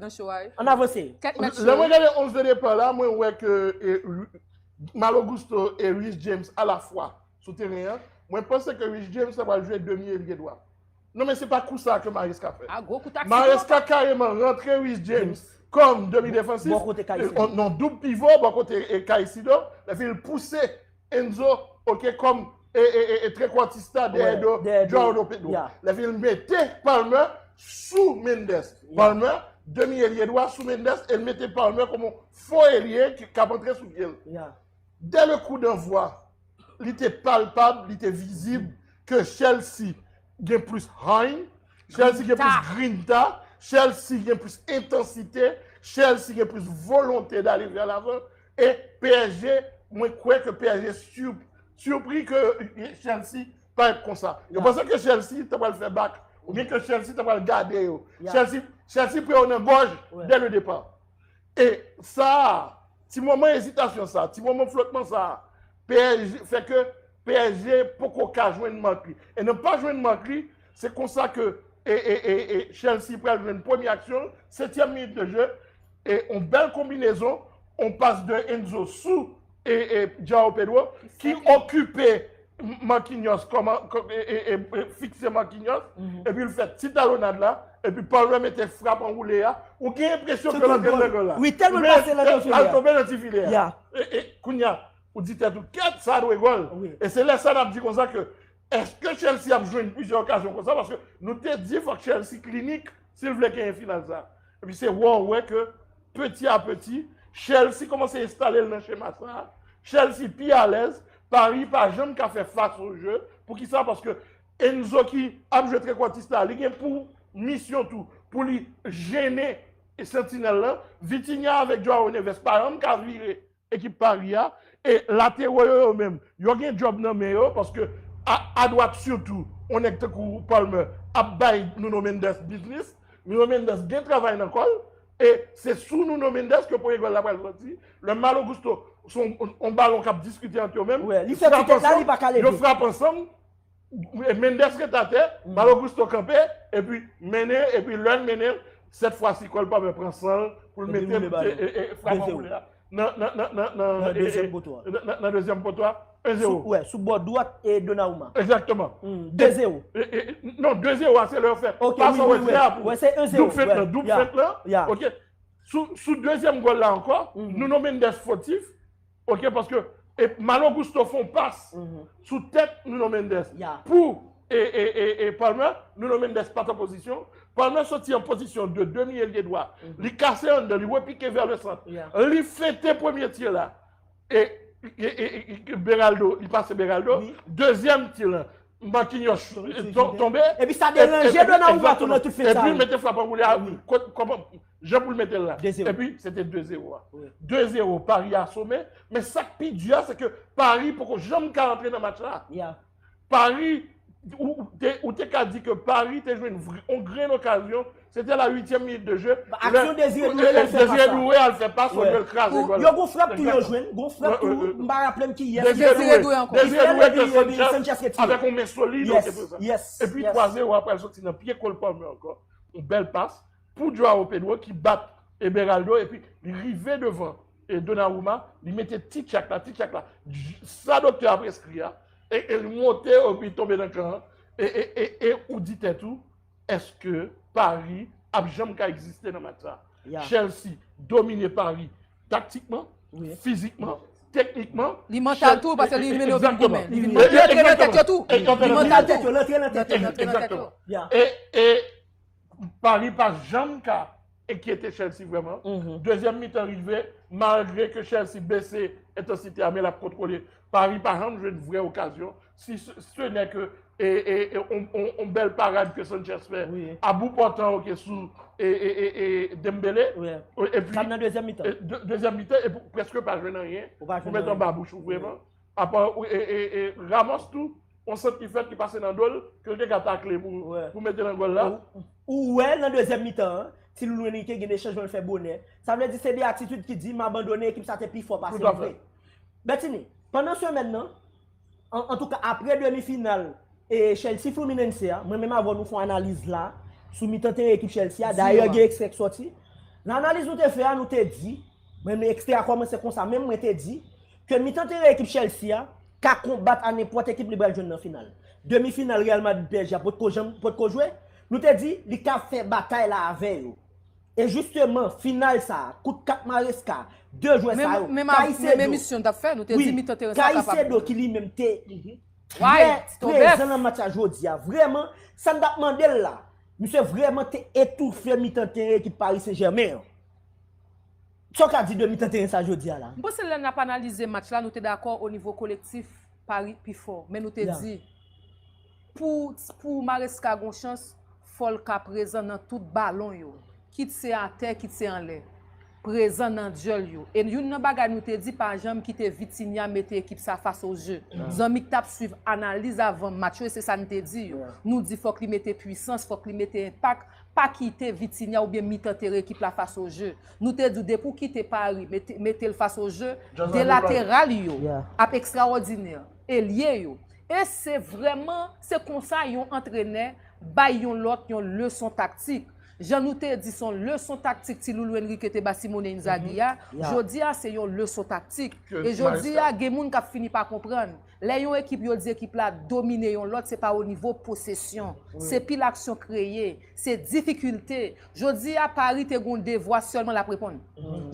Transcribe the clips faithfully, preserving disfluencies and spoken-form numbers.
nan show a wi. Ann avanse. Kèt mèt Lè mwen show. Gade onz de depa la, mwen wè ke e, Malo Gusto e Reece James alafwa sou teren an. Mwen panse ke Reece James sa pral jwe demi elye dwa. Non, men se pa kou sa ke Maresca fè. A gwo kou taksi. Maresca kareman rantre Reece James kòm demi defansif. Bò kote Caicedo. Non, doub pivo, bò kote e, Caicedo. Epi l pouse Enzo, ok, kòm e, e, e, e trekwatista dèyè do Joao Pedro. Lè fini mete Palmer sou Mendes. Palmer, demi elye dwa sou Mendes, e l mete Palmer kòm yon fo elye ki k ap antre sou pye l. Dès le coup d'envoi, li te palpab, li te vizib ke Chelsea gen plis hang, Chelsea gen plis grinta, Chelsea gen plis entansite, Chelsea gen plis volonte d'aller vers l'avant. E P S G, mwen kwè ke P S G surpri ke Chelsea parèt konsa. Yo panse ke Chelsea te pral fè bak, oubyen ke Chelsea te pral gade yo. Chelsea, Chelsea pran yo nan gòj dès le départ. E sa, ti moman ezitasyon sa, ti moman flotman sa, P S G fè ke P S G poko ka jwenn mank li. E nan pa jwenn mank li, se konsa ke e, e, e, e Chelsea pral jwenn premye aksyon, setyèm minit de jeu, e yon bèl konbinezon, yon pas de Enzo sou e, e Joao Pedro, ki okipe Marquinhos, kòman, e, e, e, fikse Marquinhos, epi l fè ti talonnad la, epi Palmer mete frap anwoule a, ou gen enpresyon ke l antre nan gòl la. Wi, tèlman l pase l antre nan filè a. Al tonbe nan ti filè a. E, e, kounye a, ou di tèt ou, kèt, sa dwe gòl. E se lè sa n ap di konsa ke, èske Chelsea ap jwenn plizyè okazyon konsa? Paske nou te di fòk Chelsea klinik si l vle genyen final sa. Epi se wè w wè ke peti a peti, Chelsea kòmanse enstale l nan chema sa. Chelsea pi alèz, Paris pa janm ka fè fas o je. Poukisa? Paske Enzo ki ap jwe trekwatista, li gen pou misyon tou pou li jennen santinèl lan. Vitinha avèk Joao Neves pa janm ka vire ekip Paris a. E latero yo yo menm, yo gen djòb nan men yo, paske a, adwat sitou, yon nèg tankou Palmer ap bay Nuno Mendes biznis. Nuno Mendes gen travay nan kò l, e se sou Nuno Mendes ke premye gòl la pral soti. Lè Malo Gusto, se yon, yon balon k ap diskite ant yo menm. Li fè ti tèt la, li pa ka leve. Yo frap ansanm, Mendes ret atè, Malo Gusto kanpe, epi mennen, epi lè l mennen, sèt fwa si kò l pa pran san l pou l mete frap anwoule a nan, nan, nan, nan, nan, nan dezyèm poto a, en zewo. Wè, sou bò dwat e Donnarumma. Egzakteman. De zewo. Non, de zewo a se lè yo fè pas an retrè a pou doub fent lan, doub fent lan. Ok. Sou, sou dezyèm gòl la ankò, Nuno Mendes fotif. Ok, paske e Malo Gusto fè yon pas sou tèt Nuno Mendes pou e, e, e, e Palmer. Nuno Mendes pa t an pozisyon. Palmer soti an pozisyon de demi elye dwa. Li kase anndan, li repike vè le sant. Li fente premye tir la. E, e, e, e, e Beraldo, li pase Beraldo. Dezyèm tir la, Marquinhos tonbe. Epi sa deranje Donnarumma tou nan tout fent sa. Epi mete frap anwoule a, kòman jan pou l mete l la. Epi se te de zewo a. De zewo, Paris asome. Men sa k pi di a, se ke Paris poko janm ka antre nan match la. Paris, ou, ou te, ou te ka di ke Paris te jwenn yon grenn okazyon. Se te la uityèm minit de je. Aksyon Désiré Doué al fè pas la. Désiré Doué al fè pas, Samuel kraze gòl. Yo gon frap tou yo jwenn. Gon frap tou, m pa raple m kiyès. Désiré Doué, Désiré Doué ke Sanchez avèk yon men solid, yo te fè sa. Epi twa zewo a pral soti nan pye Cole Palmer ankò. Yon bèl pas pou Joao Pedro ki bat e Beraldo, epi li rive devan e Donnarumma, li mete ti tchak la, ti tchak la. Sa doktè a preskri a, e, e li monte, epi tonbe nan kan an. E, e, e, e ou di tèt ou, èske Paris ap janm ka egziste nan match sa? Chelsea domine Paris taktikman, fizikman, teknikman. Li mantal tou, paske li mennen yo vin goumen. Li vin, li antre nan tèt yo tou. Li mantal tou. Li antre nan tèt yo. Egzakteman. E, e Paris pa janm ka enkyete Chelsea vrèman. Dezyèm mitan rive, malgre ke Chelsea bese entansite a, men l ap kontwole. Paris pa janm jwenn vrè okazyon. Si ce n'est que e, e, e, on, on, on bèl parad ke Sanchez fè a bout pòtan, ok, sou e, e, e, e Dembélé. Epi sa nan dezyèm mitan. Dezyèm mitan, epi prèske pa jwenn anyen pou mete anba bouch ou vrèman. Apa e, e, e Ramos tou, on sant ki fèt ki pase nan do l, ke l te ka takle pou, pou mete nan gòl la. Ou wè nan dezyèm mitan an, Ti Loulou Henrique gen de chanjman l fè bonè. Sa vle di se de atitid ki di m abandone, ekip sa te pi fò pase m vre. Bertini, pandan semèn nan, an, antouka apre demi final e Chelsea Fluminense a, mwen menm avè w nou fè yon analiz la sou mitan teren ekip Chelsea a. Dayè gen ekstrè k sòti. Nan analiz nou te fè a, nou te di, men ekstrè a kòmanse konsa, menm mwen te di, ke mitan teren ekip Chelsea a ka konbat a nenpòt ekip li pral jwenn nan final. Demi final Real Madrid P S G a potko janm, potko jwe, nou te di, li ka fè batay la avè yo. E jisteman, final sa a, kout kat Maresca, de jwè sa yo, Caicedo, wi, Caicedo ki li menm te trè prezan nan match la jodi a. Vrèman, sa n t ap mande l la, misye vrèman te etoufe mitan teren ekip Paris Saint-Germain an. Sa w ka di de mitan teren sa jodi a la? M panse lè n ap analize match la, nou te dakò o nivo kolektif, Paris pi fò. Men nou te di, pou, pou Maresca gon chans, fò l ka prezan nan tout balon yo. Kit se atè, kit se anlè. Prezan nan dyèl yo. E youn nan bagay nou te di, pa janm kite Vitinha mete ekip sa face au jeu. Zanmi k t ap swiv analiz avan match yo, e se sa n te di yo. Nou di fòk li mete pwisans, fòk li mete enpak, pa kite Vitinha oubyen mitan teren ekip la face au jeu. Nou te di w depi w kite Paris, mete, mete l face au jeu, de lateral yo ap ekstraòdinè, elye yo. E se vrèman, se konsa yon antrenè bay yon lòt, yon leson taktik. Jan nou te di se yon leson taktik ti loulou Enrique te ba Simone Inzaghi a, jodi a se yon leson taktik. E jodi a gen moun k ap fini pa konprann. Lè yon ekip yo di ekip la domine yon lòt, se pa o nivo posesyon. Se pil aksyon kreye, se difikilte. Jodi a Paris te gon devwa sèlman l ap reponn.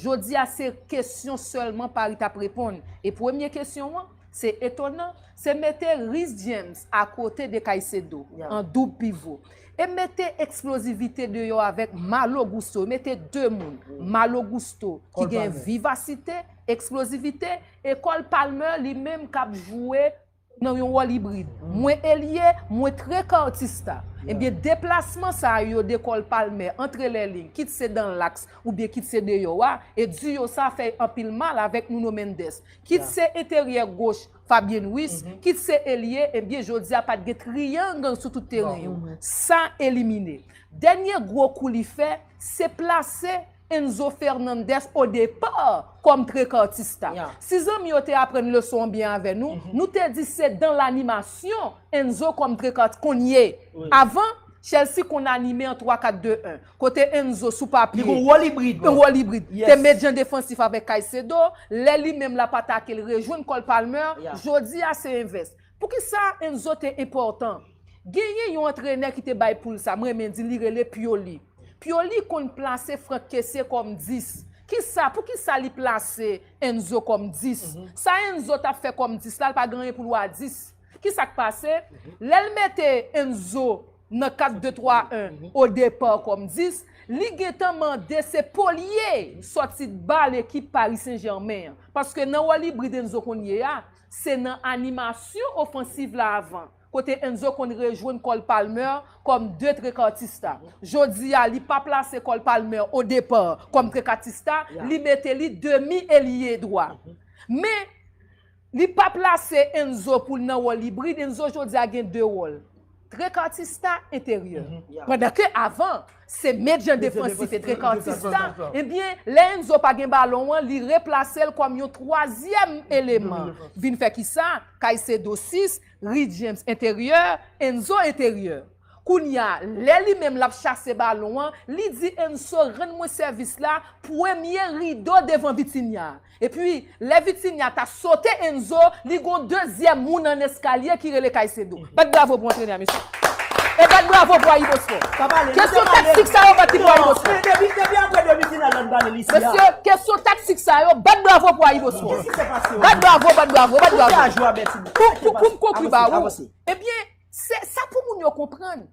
Jodi a se kesyon sèlman Paris t ap reponn. E premye kesyon an, se etonan, se mete Reece James akote de Caicedo an doub pivo. E mete eksplozivite deyò avèk Malo Gusto. Mete de moun. Malo Gusto ki gen vivasite, eksplozivite, e Cole Palmer li menm k ap jwe nan yon wòl ibrid. Mwen elye, mwen trekartista. Ebyen, deplasman sa yo de Cole Palmer antre lè liy, kit se dan laks oubyen kit se deyò a, e diyo sa fè anpil mal avèk Nuno Mendes. Kit se enteryè goch Fabian Ruiz, kit se elye, ebyen, jodi a pa t gen triyang sou tout teren yo. Sa elimine. Dènye gwo kou li fè, se plase Enzo Fernandez o depa kòm trekartista. Si zanmi yo te aprann leson an byen avè nou, nou te di se dan lanimasyon Enzo kòm trekart konn ye. Avan, Chelsea konn anime an twa kat de en, kote Enzo sou papye, li gon wòl ibrid, yon wòl ibrid. Te medyan defansif avèk Caicedo, lè li menm l ap atake, l rejwenn Cole Palmer. Jodi a se envès. Poukisa Enzo te enpòtan? Genyen yon antrenè ki te bay pou l sa, m renmen di l, li rele Pioli. Pioli konn plase Franck Kessie kòm dis. Kisa, poukisa li plase Enzo kòm dis? Sa Enzo t ap fè kòm dis la, l pa gen anyen pou l wè a dis. Kisa k pase? Lè l mete Enzo nan kat de twa en o depa kòm dis, li gentan mande se polye sòti bal ekip Paris Saint-Germain an. Paske nan wòl ibrid Enzo konn ye a, se nan animasyon ofansiv la avan, kote Enzo konn rejwenn Cole Palmer kòm de trekartista. Jodi a, li pa plase Cole Palmer o depa kòm trekartista, li mete li demi elye dwa. Men, li pa plase Enzo pou l nan wòl ibrid. Enzo jodi a gen de wòl. Trekartista, enteryè. Pandan ke avan, se medyan defansif e trekartista. Ebyen, lè Enzo pa gen balon an, li replase l kòm yon twazyèm eleman. Vin fè kisa? Caicedo sis, Reece James enteryè, Enzo enteryè. Kounye a, lè li menm l ap chase balon an, li di Enzo rann mwen sèvis la, premye rido devan Vitinha. Epi, lè Vitinha ta sote Enzo, li gon dezyèm moun an eskalye ki rele Caicedo. Bat bravo pou antrenè a, mesye. E bat bravo pou Ayibospò. Kesyon taktik sa yo bat li pou Ayibospò. Mesye, kesyon taktik sa yo, bat bravo pou Ayibospò. Bat bravo, bat bravo, bat bravo. Pou, pou, pou m konkli ba ou. Ebyen, se sa pou moun yo konprann.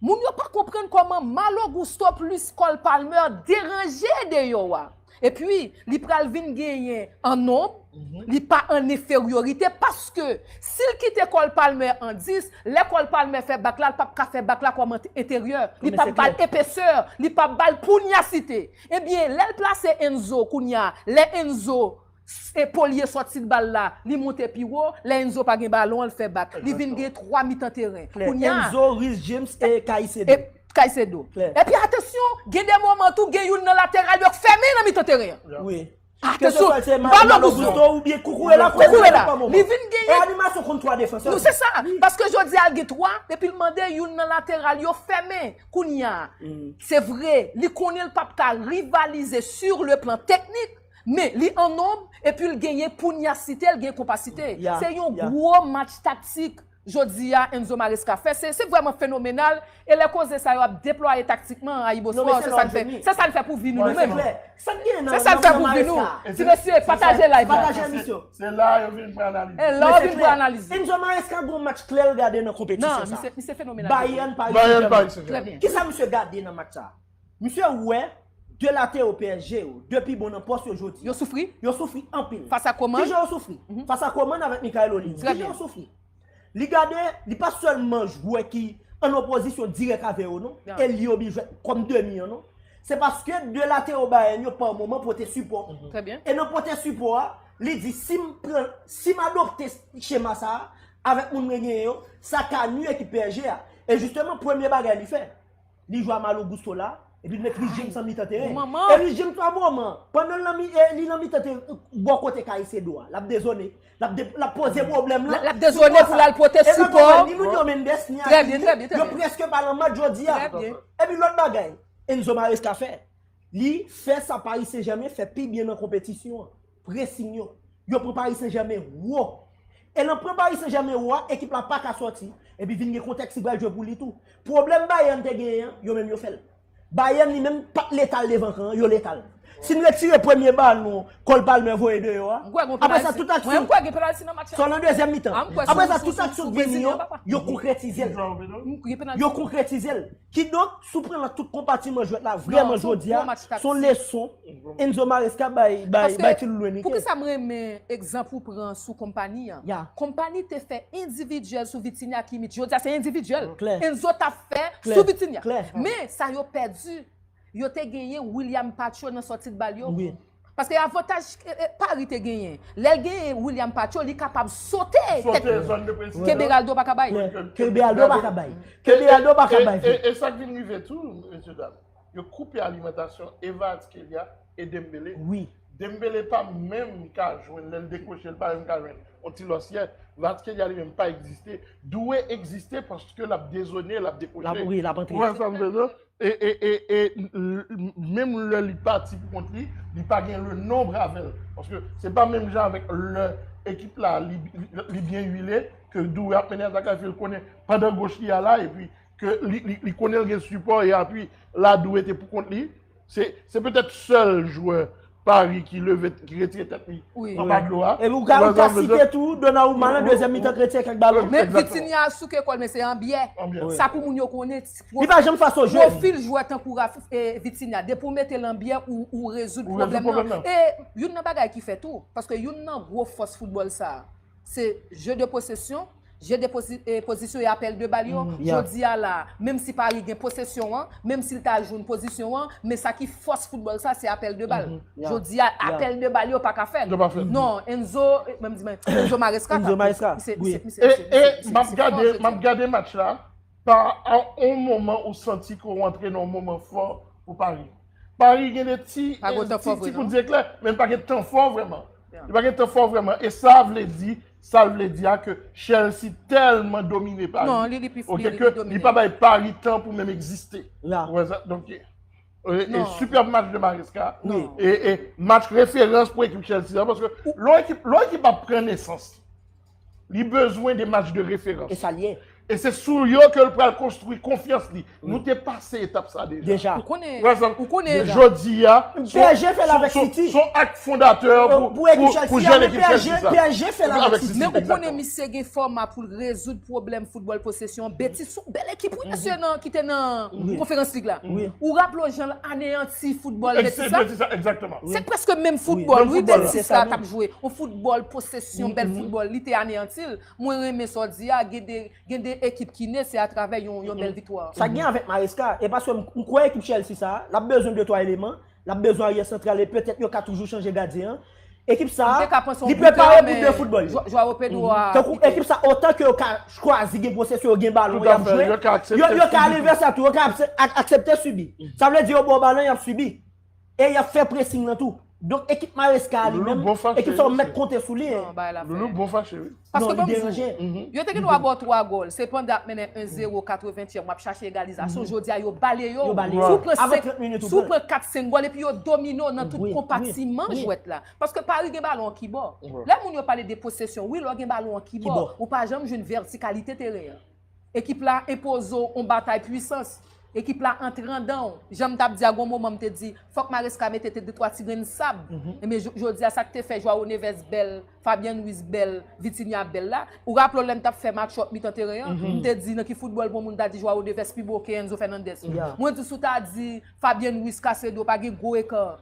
Moun yo pa konprann kòman Malo Gusto plis Cole Palmer deranje deyò a. Epi, li pral vin genyen an nonb, li pa an enferyorite, paske si l kite Cole Palmer an dis, lè Cole Palmer fè bak la, l p ap ka fè bak la kòm ant-, enteryè. Li p ap ba l epesè, li p ap ba l punyasite. Ebyen, lè l plase Enzo kounye a, lè Enzo e polye sòti bal la, li monte pi wo, lè Enzo pa gen balon an, l fè bak. Li vin gen twa mitan teren. Kounye a, Enzo, Reece James e Caicedo. E Caicedo. Epi atansyon, gen de moman tou, gen youn nan lateral yo k fèmen nan mitan teren an. Wi. Atansyon, Malo Gusto oubyen Cucurella, Cucurella, li vin genyen. E animasyon kont twa defansè. Non, se sa. Paske jodi a l gen twa, epi l mande youn nan lateral yo fèmen. Kounye a, se vre, li konnen l p ap ka rivalize sur le plan teknik, men li an nonb, epi l genyen pugnacité, l gen konpasite. Se yon gwo match taktik. Jodi a, Enzo Maresca fè, se, se vrèman fenomenal. E lè koze sa yo ap deplwaye taktikman, Ayibospò, se sa n fè, se sa n fè pou vi nou, nou menm. Se sa n fè pou vi nou. Ti mesye, pataje live la. Pataje emisyon. Se la yo vin pou analize. E la yo vin pou analize. Enzo Maresca gon match klè l gade nan konpetisyon sa. Non, misye fenomenal. Bayern Paris Saint-Germain. Kisa misye gade nan match sa? Misye wè de latero P S G yo, de pi bon nan pòs yo jodi a. Yo soufri? Yo soufri anpil. Fas a Coman? Kijan yo soufri? Fas a Coman avèk Michael Olise. Kijan yo soufri? Li gade, li pa sèlman jwè ki an opozisyon dirèk avè yo, non. E li oblije jwè kòm demi an, non. Se paske de latero Bayern yo pa moman pote sipò. E nan pote sipò a, li di, si m pran, si m adopte chema sa a, avèk moun mwen genyen yo, sa ka nwi ekip P S G a. E jisteman, premye bagay li fè, li jwe a Malo Gusto la, epi l met Reece James an mitan teren. E Reece James pa moman, pandan l nan mi, e li nan mitan teren, bò kote Caicedo a, l ap dezone, l ap de, l ap poze pwoblèm nan. L ap dezone pou l al pote sipò. Ni Nuno Mendes, ni Hakimi, yo prèske pa nan match jodi a. Epi lòt bagay, Enzo Maresca fè, li fè sa Paris Saint-Germain fè pi byen nan konpetisyon an. Pressing yo. Yo pran Paris Saint-Germain wo. E nan pran Paris Saint-Germain wo a, ekip la pa ka sòti. Epi vin gen kontèks ki pral jwe pou li tou. Pwoblèm Bayern te genyen an, yo menm yo fè l. Bayern li menm pa t letal devan kan an, yo letal. Si n retire premye balon Cole Palmer voye deyò a, apre sa tout aksyon. Sa nan dezyèm mitan. Apre sa tout aksyon k vini yo, yo konkretize l. Yo konkretize l. Kidonk, si w pran nan tout konpatiman jwèt la, vrèman jodi a, se yon leson Enzo Maresca bay, bay, bay ti Luis Enrique. Poukisa m renmen egzanp ou pran sou Kompany an? Kompany te fè endividyèl sou Vitinha, Kimmich. Jodi a se endividyèl Enzo t ap fè sou Vitinha. Men sa yo pèdi, yo te genyen William Pacho nan sòti de bal yo. Paske avantaj, e, e, Paris te genyen. Lè l genyen William Pacho, li kapab sote tèt li. Ke Beraldo pa ka bay. Ke Beraldo pa ka bay. Ke Beraldo pa ka bay. E, e, e sa k vin rive tou, mesye dam, yo koupe alimantasyon e Kvaratskhelia e Dembélé. Dembélé pa menm ka jwenn, lè l dekwoche, l pa menm ka jwenn yon ti lòsyè. Kvaratskhelia li menm pa egziste. Doué egziste paske l ap dezone, l ap dekwoche. Ou wè sa m vle di? E, e, e, e, l, l, menm lè li pati pou kont li, li pa gen le nombre avè l. Paske se pa menm jan avèk lè ekip la, li, li, li byen uile, ke Doué ap mennen atak la, epi l konnen pandan goch li a la, epi ke li, li, li konnen l gen sipò e apui la Doué te pou kont li. Se, se petèt sèl jwè Paris ki leve, ki retire tèt li anba dlo a. Epi ou ka, ou ka site tou Donnarumma nan dezyèm mitan k retire kèk balon. Men Vitinha souke kò l, men se an byè. Sa pou moun yo konnen. Li pa janm fas o jeu. Pwofil jwè tankou Raf-, e, Vitinha, depi w mete l an byè, ou, ou rezoud pwoblèm nan. E youn nan bagay ki fè tou, paske youn nan gwo fòs foutbòl sa a, se jeu de possession, jeu de posi-, e, pozisyon e apèl de bal yo. Jodi a la, menm si Paris gen posesyon an, menm si l ta jwenn pozisyon an, men sa ki fòs foutbòl sa, se apèl de bal. Jodi a, apèl de bal yo pa ka fèt. Non, Enzo, e, menm di mwen, Enzo Maresca, Enzo Maresca, wi. E, e, m ap gade, m ap gade match la, pa a on moman ou santi ke w antre nan yon moman fò pou Paris. Paris gen de ti, ti, ti kout zeklè, men pa gen tan fò vrèman. Li pa gen tan fò vrèman. E sa vle di, sa l vle di a ke Chelsea tèlman domine Paris. Non, li, li pi, li, li domine. Li pa bay Paris tan pou menm egziste. Ou wè sa? Donk, e, e sipèb match de Maresca. E, e match referans pou ekip Chelsea a, paske lè yon ekip, lè yon ekip ap pran nesans, li bezwen de match de referans. E sa l ye. E se sou yo ke l pral konstwi konfyans li. Nou te pase etap sa deja. Deja. Ou konnen, ou konnen deja. Jodi a, P S G fè l avèk City. Se yon ak fondatè pou, pou, pou jèn ekip Chelsea sa. P S G fè l avèk City. Men ou konnen misye gen fòma pou l rezoud pwoblèm foutbòl posesyon. Betis se yon bèl ekip, wi, mesye, nan, ki te nan Konferans Lig la. Ou raple w jan l aneyanti foutbòl Betis la? Se prèske menm foutbòl, wi, Betis la t ap jwe. Yon foutbòl posesyon, bèl foutbòl, li te aneyanti l. Mwen renmen sa w di a, gen de, gen de ekip ki ne, se atravè yon, yon bèl viktwa. Sa gen avèk Maresca, e paske m, m kwè ekip Chelsea sa, l ap bezwen de twa eleman, l ap bezwen aryè santral, e petèt yo ka toujou chanje gadyen an. Ekip sa, li prepare pou de foutbòl. Tankou ekip sa, otan ke yo ka chwazi gen posesyon, yo gen balon, y ap jwe, yo, yo ka al envèse tou, yo ka aksepte sibi. Sa vle di yo ba w balon, y ap sibi. E y ap fè pressing nan tou. Donk, ekip Maresca a li menm, ekip sa yo mèt konte sou li. Non, bagay la fè. Loulou bon fache, wi. Paske ban m di w, yo te gen dwa ba w twa gòl. Sepandan, ap mennen en zewo katreventyèm, w ap chache egalizasyon. Jodi a, yo bale yo. Si w pran kat, senk gòl epi yo domine w nan tout konpatiman jwèt la. Paske Paris gen balon an ki bò. Lè moun yo pale de posesyon, wi, lè w gen balon an ki bò, ou pa janm jwenn vètikalite teren an. Ekip la enpoze w yon batay pwisans. Ekip la antre andan w. Jan m t ap di a, gon moman m te di, fòk Maresca mete te de twa ti grenn sab. Ebyen, jodi a, sa k te fè Joao Neves bèl, Fabian Ruiz bèl, Vitinha bèl la. Ou raple w lè n t ap fè match up mitan teren an? M te di, nan ki foutbòl pou yon moun ta di Joao Neves pi bo ke Enzo Fernandez? Mwen di, si w ta di Fabian Ruiz kase do, pa gen gwo eka.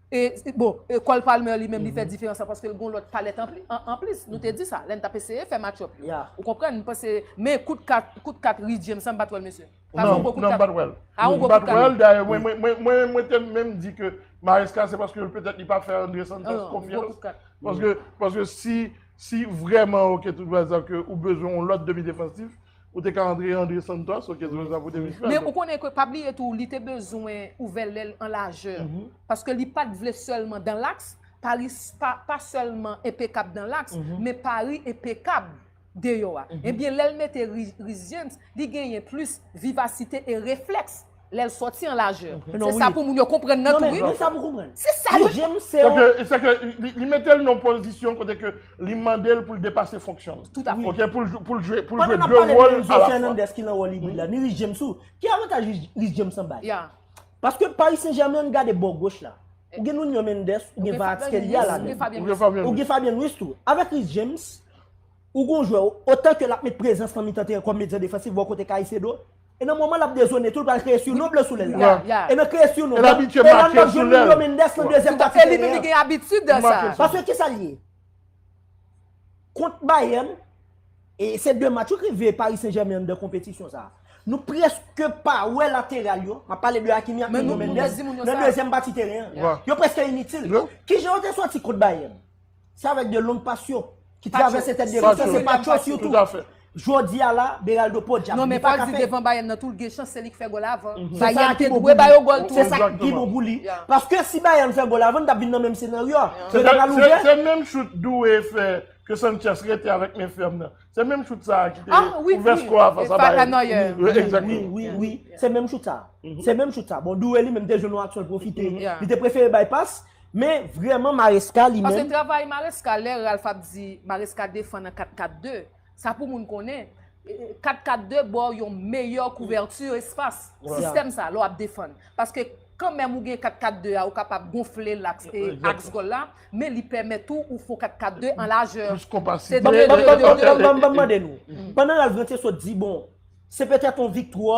E, bon, e Cole Palmer li menm li fè diferans lan paske l gon lòt palèt anplis. Nou te di sa lè n t ap eseye fè match up yo. Ou konprann? M panse, men kout kat, kout kat Reece James, sa m pa t wè l, mesye. Pa yon bon kout kat. Non, m pa t wè l. Pa yon bon kout kat. M pa t wè l, dayè, mwen, mwen, mwen, mwen te menm di ke Maresca, se paske l petèt li pa fè Andre Santos konfyans. Paske, paske si, si vrèman, ok, tout bagay sa ke ou bezwen yon lòt demi defansif, ou te ka antre Andre Santos, ok, se sa pou te vin fè. Men ou konnen ke, pa bliye tou, li te bezwen ouvè lèl an lajè. Paske li pa t vle sèlman dan laks, Paris pa, pa sèlman enpekab dan laks, men Paris enpekab deyò a. Ebyen, lè l mete Reece James, li genyen plis vivasite e reflèks lè l sòti an lajè. Se sa pou moun yo konprann nan tou, wi. Se sa, wi. Sèke, sèke li, li mete l nan yon pozisyon kote ke li mande l pou l depase fonksyon l. Tout à fait. Ok, pou l, pou l jwe, pou l jwe de wòl alafwa. Pandan n ap pale de Enzo Fernandez ki nan wòl ibrid la, ni Reece James tou. Ki avantaj Reece James an bay? Paske Paris Saint-Germain, ann gade bò goch la. Ou gen Nuno Mendes, ou gen Kvaratskhelia ladan. Ou gen Fabian Ruiz tou. Avèk Reece James, ou gon jwè, otan ke l ap met prezans nan mitan teren kòm medyan defansif bò kote Caicedo, e nan moman l ap dezone tou, l pral kreye sirnonb sou lèl la. E nan kreye sirnonb la, e la n ap jwenn Nuno Mendes nan dezyèm pati teren an. E li menm li gen abitid de sa. Paske kisa l ye? Kont Bayern, e se de match wi k rive Paris Saint-Germain anndan konpetisyon sa. Nou prèske pa wè lateral yo, m ap pale de Hakimi ak Nuno Mendes, nan dezyèm pati teren an. Yo prèske initil. Kijan yo te sòti kont Bayern? Se avèk de long pas yo ki travèse tèt defansè, se Paços sitou. Jodi a la, Beraldo podyab. Non, men pa di devan Bayern nan tou, l gen chans se li k fè gòl avan. Bayern te dwe ba yo gòl tou. Se sa k pi bon pou li. Paske si Bayern fè gòl avan, n t ap vin nan menm senaryo a. Fenèt la ouvè. Se menm chout Doué fè ke Sanchez rete avèk men fèm nan. Se menm chout sa a ki te ouvè skò a fas a Bayern. Wi, wi, wi. Se menm chout sa a. Se menm chout sa a. Bon, Doué li menm te jwenn yon aksyon, l pwofite. Li te prefere bay pas. Men vrèman Maresca li menm. Paske travay Maresca, lè Ralph ap di Maresca defann an kat kat de, sa pou moun konnen, kat kat de ba w yon meyè kouvèti espas. Sistèm sa, lè w ap defann. Paske kanmenm ou gen kat kat de a, ou kapab gonfle laks, e, aks gòl la, men li pèmèt ou, ou fè yon kat kat de an lajè. Plis konpasite. Ban m mande nou. Pandan Ralph Rantye sot di, bon, se petèt yon viktwa.